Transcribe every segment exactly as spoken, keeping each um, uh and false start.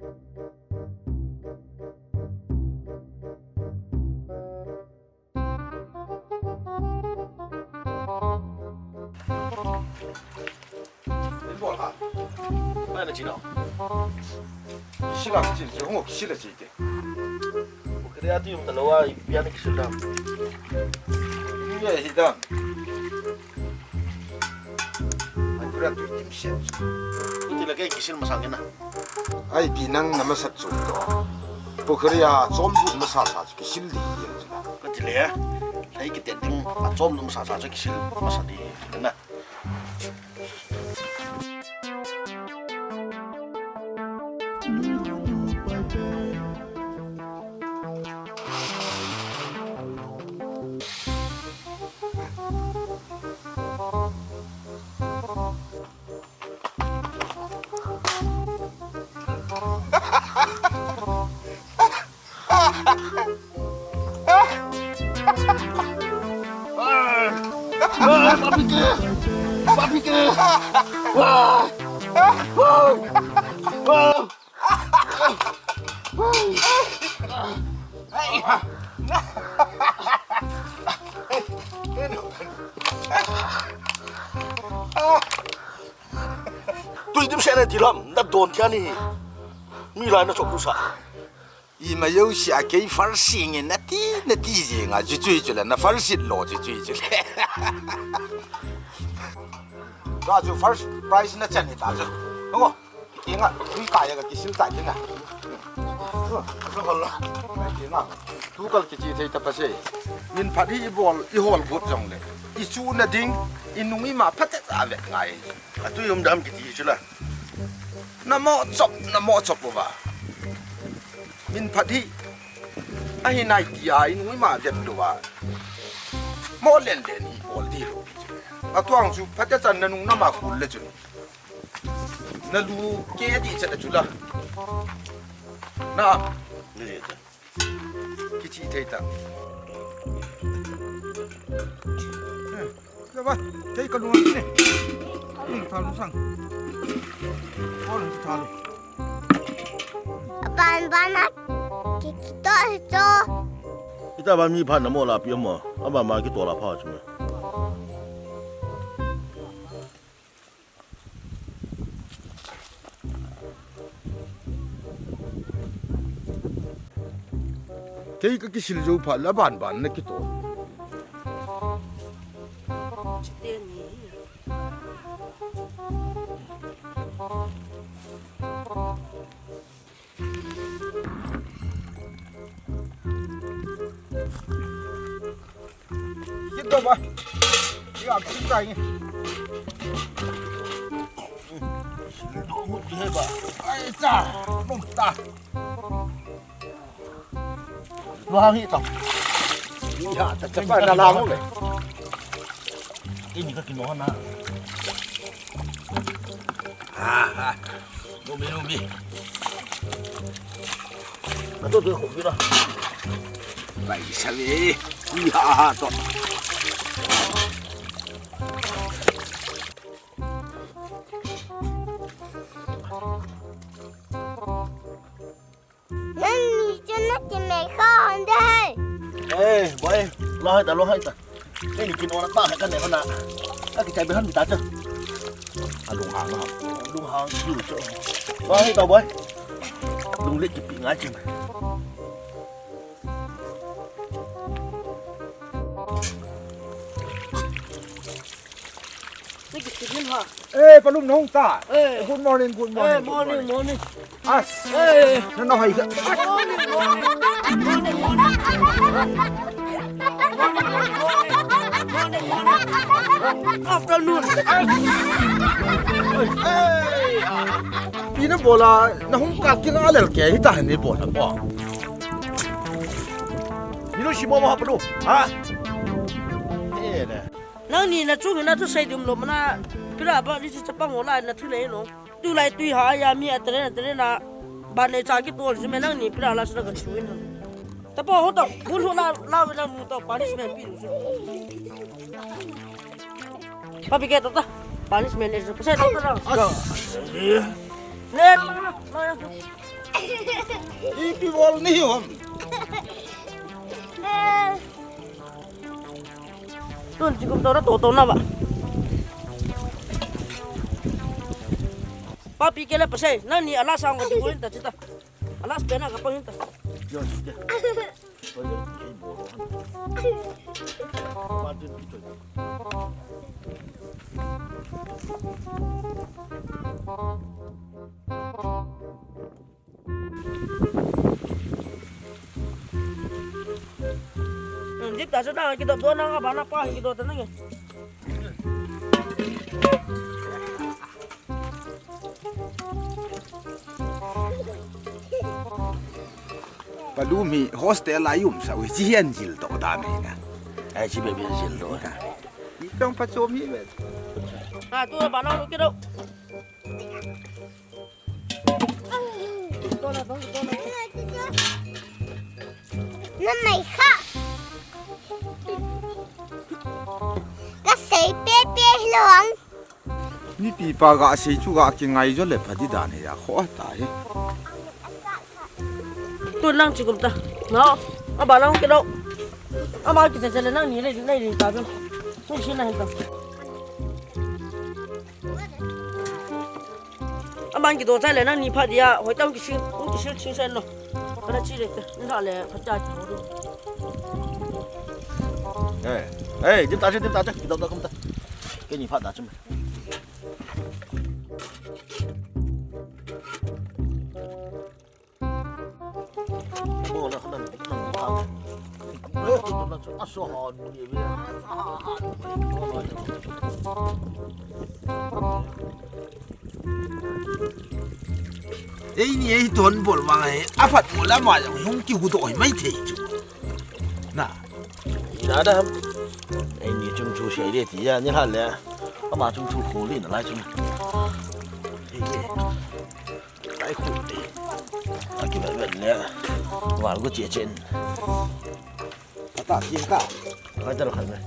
Nin bol ha. Mai na chi lo. Kisil a kisil, kisil a kisil te. Pukhri a tui um talou a, ipi a na kisil dam? Ipi a hi dam? Ai, pukhri a tui dimset. Pukhri la kei kisil masang ina. Ai, ipi nang na masat chu to. Pukhri a chom lut masa sa chu kisil di hi chu. Kati le. Ai, kiti ding a chom lut masa sa chu kisil masa di hi na. Tui dimset na ti lom, na don thia ni. Mi lai na chop lu sa. Ima yo si a kei far sing in na ti, na ti jing a, chu chu chu le, na far sit lo chu chu chu le. Ka chu first prize na chan ni ta chu. Ngo. Inga, tui ka ya ka kisil ta ding a. Ka hol la. Inga. Tu kal kichi thei ta pa se. Min phat hi i bol, i hol got jong le. I chu na ding, i nung i ma phat ta vet ngai. A tui um dam kiti chu la. Na mo chop, na mo chop uva. Min phat hi. A hi nai ti a i nung i ma vet uva. Mo len len i bol di lo. A tuang chu phat ta chan na nung na ma khul le chu. Na lu ke di chat a chu la. Na. Ni le ta. Kichi thei ta. Hmm. Ya ba, kei ka lu ni. Ni tha lu sang. Ko lu tha lu. Ban ban na. Ki ki to hi to. Ita ba mi pha na mo la pi mo. Ama ma ki to la pha chu me. Kei ka kisil jou phat la ban ban na kito. Kit do ba. Iya, kit tai ni. Sil do mut di ba. Ai ta, mum ta. Lo hang hi tong. Iya, ta chapa na la mo le. Ini ka kino na. Ha ha. Numi, numi. Ato tu ko bira. Bai sabi. Iha ha to. Nani chu na ti me kha hon de. Eh, boy, lo hai ta, lo hai ta. Ni ni kin ona ta hai ka ne na. Ka ki chai be han bi ta cha. A lung hang na. Lung hang chu chu. Lo hai ta, boy. Lung le ki pi ngai chin. Ni ki pi ha. Eh, palum nong ta. Eh. Good morning, good morning, Eh, good morning, morning. Morning. As. Eh. Na na hai ka. Morning, morning. Morning, morning. Morning, morning. Morning, morning. Afternoon. Pi na bola, na hung ka kinga lel ke, hita ni bola mo. Ni lo si mo mo ha pa lo, ha? Eh, ne. Nangni na chung na thusei dum lo mana, pira ba ni chu chapang ho lai na thu nei lo. Tulai tui ha ya mi a tere na tere na ba nei cha kitol ji me nangni pira la chu na ka chu in. Tapa ho ta, bul ho la, la ve nangni ta punishment pi chu. Papi ke to ta, punishment le chu. Pase to ta. As. Le, la, la, la. Ipi bol nahi ham. Tun chikum to na to to na ba. Papi kele pasai, nani ala sang ko ko ta chita. Ala spena ka pa hinta. Yo, sike. Jip ta chu na kido do na ba na pa kido ta na nge. Palum hi hostel a i um sa ui, chi hian jil to dan hi na. Ai, chi be be jil to na. I tong pa chom hi be. Ha, tu ba na lu ki do. Na mai kha. Ka sei pe pe hi lo ang. Mipi pa ga sei chu ga kingai jo le pha di dan hi a kho ta hi. Tu lang chi kum ta. No. Aba lang ki do. Ama ki cha cha le nang ni le nai ni ta jo. Ni shi na hi ta. Aman kido chai le nang ni pha dia, hoi tang kisil, hung kisil ching sen lo. Kana chi le te, ni ha le, pha cha chi ho du. Eh, eh, dim ta che, dim ta che, kido do kam ta. Ke ni pha da che me. Eini ei ton bol vang ei, aphat mo la ma jong hung kihudoh mai thei chu. Na. Ina da ham. Eini chung chu sei le ti ya, ni ha le. Ama chung chu khol le na lai chu. Ei, ei. Ai khu. Aki vet vet le. Wal go che chen. Ata ki ta. Ai ta lo khan le.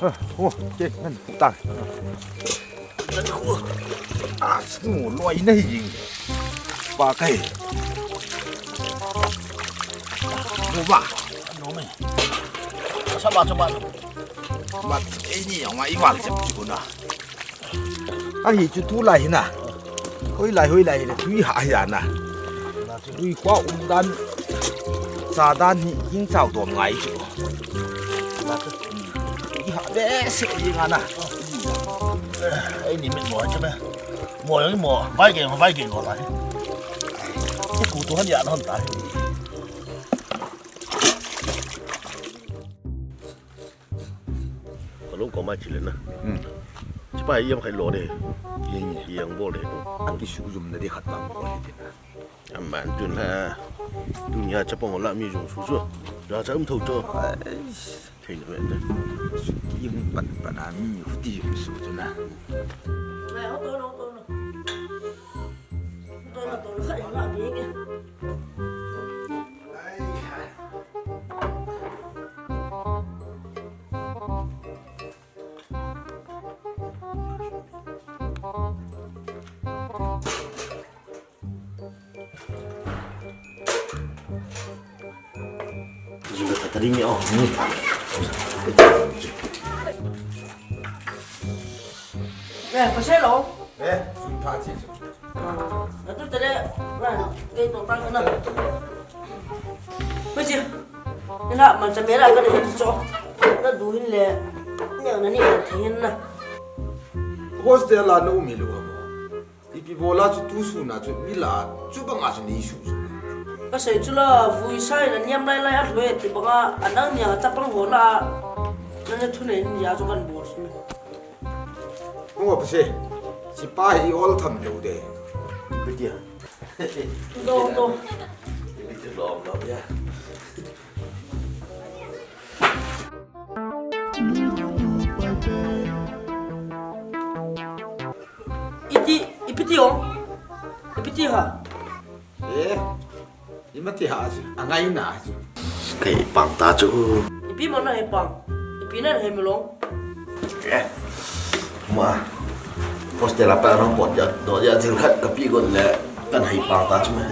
Ha, oh, ke nan ta. Ai khu. Ah, snu loi na hi. Pa kai. Mo ba. No me. Sa ba sa ba. Ba ei ni ong ai wal sep chu na. Ahi chu tulai hi na. Hoilai, hoilai hi le tui ha hi na. Tui khua um dan. Cha dan hi king chau dom ngai chu. Tui ha be se hi nga na. Ei ni min mo cha me. Mo yang mo. Vai ke, vai ke ko lai. Ku tu han ya non ta. Ka lung ko mai chile na. Hmm. Chipa yam khai lo de. Yeng ye. Yeng bol de. A ki su yum na de khat bang bol de na. Aman tun ha. Dunia chapang la mi jong su su. Ra cha um tho to. Ai. Thei na de. Su ki yum pan pan a mi yu ti yum su chu na. Ai, ho to no, to no. To no, to no, khai na bi nge. Jumpa tadi ni oh ni. Eh, pasal lo. Eh, jumpa sih. Atu tele, na, kei to tang na. Koi chi. Ina man cha mera ka ni cho. Na du hin le. Ne na ni ka hin na. Hostel la no mi lo mo. Ipi bola chu tu su na chu mi la chu banga chu ni su. Ka sei chu la vui sai na niam lai lai a lhoi ti banga anang nia chapang ho la. Na ne thu nei ni ya chu kan bol su. Mo pa se. Sipa hi ol tham lo de. Bitia. Do, do. Bitia lo lo ya. Iti, ipiti o. Ipiti ha. Eh. Ima ti ha chu, angai na chu. Kei pang ta chu. Ipi mo na he pang. Ipi na he mo long. Eh. Ma. Hostel a pa na pot ya, do ya thil khat ka pi gon le. Kan hai pa ta chu ma.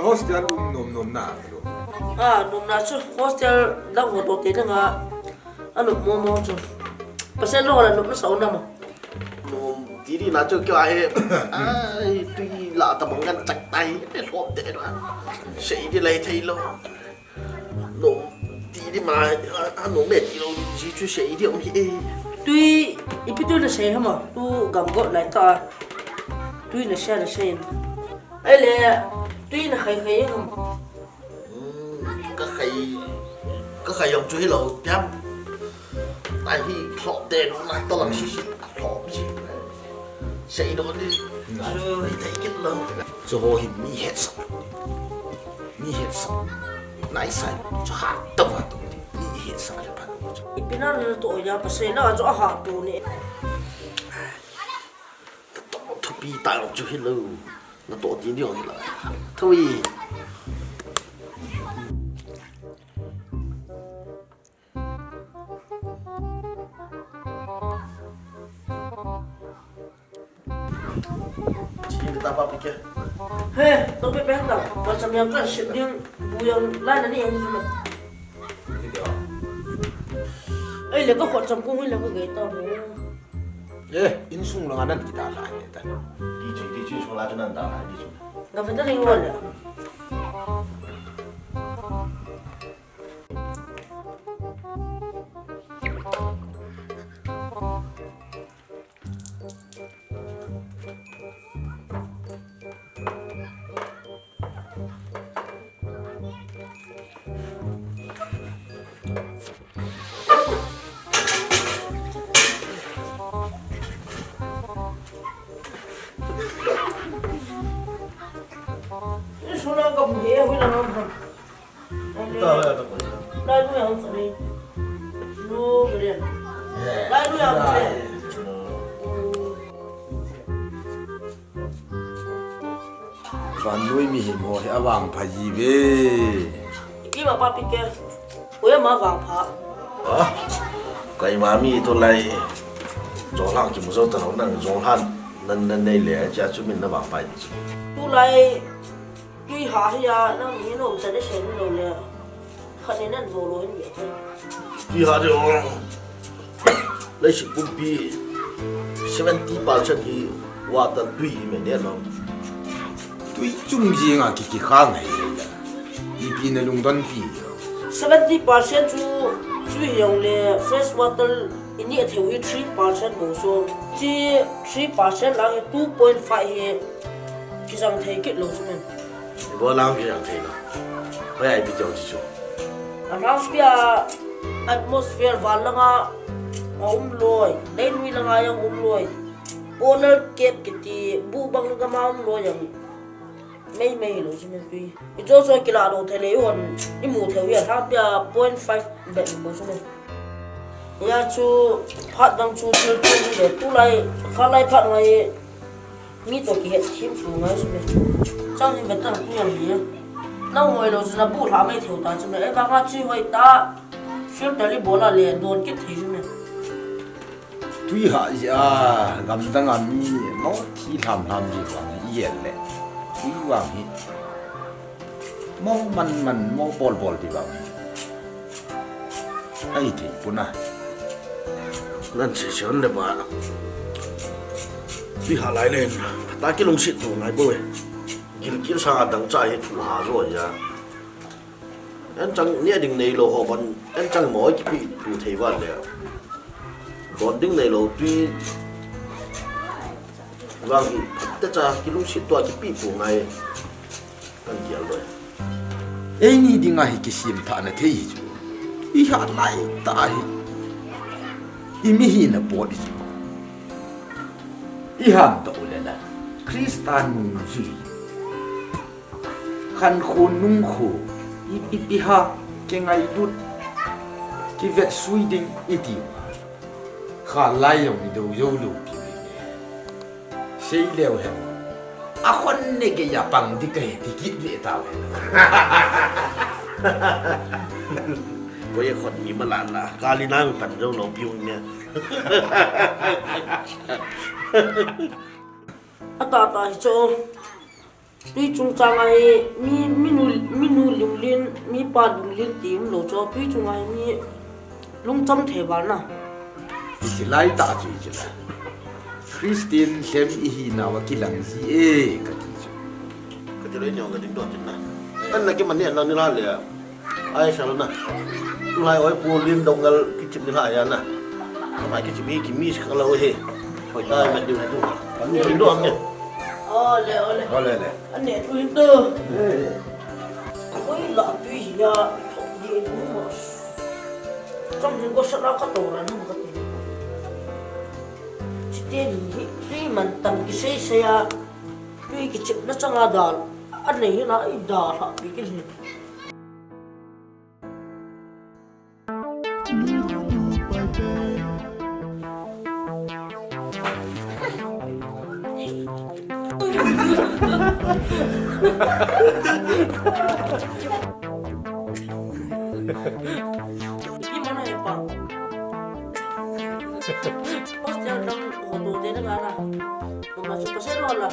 Hostel um nom nom na lo. Ah, nom na chu hostel dang ho to te nga. Ano mo mo chu. Pasal lo la nom na sa na mo. Nom ti di na chu kya he. Ai, tui la ta bang ngan chak tai. Te lom te na. Sei di lai thei lo. Nom ti di ma, a, a nom me ti lo ji chu sei di om hi e. Tui, ipi tu na sei hama, tu gam go lai ta. Tui na sei na sei. Ai le, tui na khai khai hama. Hmm, ka khai, ka khai om chu hi lo, piam. Tai hi thlop te na to lang si si, thlop si. Sei do ni. Chu ni thei kit lo. Chu ho hi mi het sa. Mi het sa. Nai sai. Chu ha to va to. Mi het sa le pa. Ipi na na to ya pa sei na chu ha to ni. To thupi ta chu hi lo. Na to ti ni ong hi lo. Thui. Chini ta pa pike. He, to pe pe ta. Macam yang ka sip ding bu yang lain ani yang sima. Ai le ka khot cham kung hi le ka gei ta mo. Eh, insung lang anan kita la ni ta. Di chu, di chu, sung la chu nan ta la, di chu. Ga fe ta ling wala. Suna ka mu he, hui na na. Lai nu yang sari. Nu keren. Lai nu yang keren. Vannoi mihem ho hi avangpha ji ve. Ipi ma pa pi ke. Oi ma vangpha. Ha? Kai ma mi to lai. Jolhang kimu jou ta lo nang jolhang nan nan nei le cha chu min na vangpha ji chu. Tu lai tui ha hi a nang mi nom sa de sen lo le. Khat ni nan vo lo hin ve. Tui ha de o. Leiset pumpi seventy percent hi water tui hi me ne lo. Tui chung jing a ki ki kha ngai le. Ipi na lungdon pi. Seventy percent chu tui hi ong le fresh water ini a theu hi three percent mo so. Chi three percent lang hi two point five hi kijang thei kit lo chu men. Bo lang kijang thei lo. Hoi ai pi jong chi chu. Around pia atmosphere van langa a um loi, leinui langa yang um loi. Polar cap kiti bu bang gama um loi yang mei mei lo chu men tui. I cho cho kila lo thei le hon i mu theu ya tha pia point five bet bo chu men. Ya chu phat dang chu thil thil le tu lai kha lai phat ngai. Mi to kihet thim chu ngai chu me. Chang hin beta tu yang hi. Na ngoi lo chu na bu hla mai theu ta chu me. E ba nga chi hoi ta. Filter li bola le don kit thei chu me. Tui ha ji a gam dang a mi mo thi hlam hlam ji vang i yel le. Tui vang hi. Mo man man mo bol bol ti vang. Ai thei puna. Nan se se on le ba. Tui ha lai le. Ta kilungset to ngai bo e. Gilkil sang a dang cha hi thu ha jo ya. An chang nia ding nei lo ho ban. An chang mo kipi tu thei van le. Don ding nei lo tui. Vang hi. Ta cha kilungset to kipi pu ngai. Kan kial loi. Eini dinga hi kisim thana thei hi chu. I ha lai ta hi. I mi hina pot hi chu. I ham to le la. Christian nungjui. Khan khon nung kho. I, i, i ha. Ki ngailut. Ki vetsui ding i ti. Kha lai jong i do jou lou pi ve. Sei leu hen. A khon ne gei a pang di ka he ti kit ve tau hen. Koi a khon ni ma la la. Ka li na mi pan jou lou piu ne. A ta ta hi cho. Tui chungchang a hi mi, minu, minu lunglen, mipa lunglen ti umlou chu, tui chunga hi mi lungcham thei val na. Hiche lai tah chu hiche la. Christian lhem ihinauva kilang ji e, kati chu. Kati lou neo ka ding doh tin na. An na kiman ni an na ni la le. Ai, sal na. Tulai oi pu lin dong ngal kichim ni la ya na. Mai kichim hi kimi kang lou he. Hoi tai, mat diu tu. Anu diu ang ne. Ole, ole. Ole, ole. Ane tu hin tu. Oi, la tu hi ya. Ye tu mo. Sam hin ko sala ka to ran hum ka ti. Chite ni hi, tui man tam kisei sei a. Tui kichimna changa dal. Anei hi na i dal ha pi ki hin. Ipi mana e pa. Hostel dang hoto te na la. Mama su pasal wala.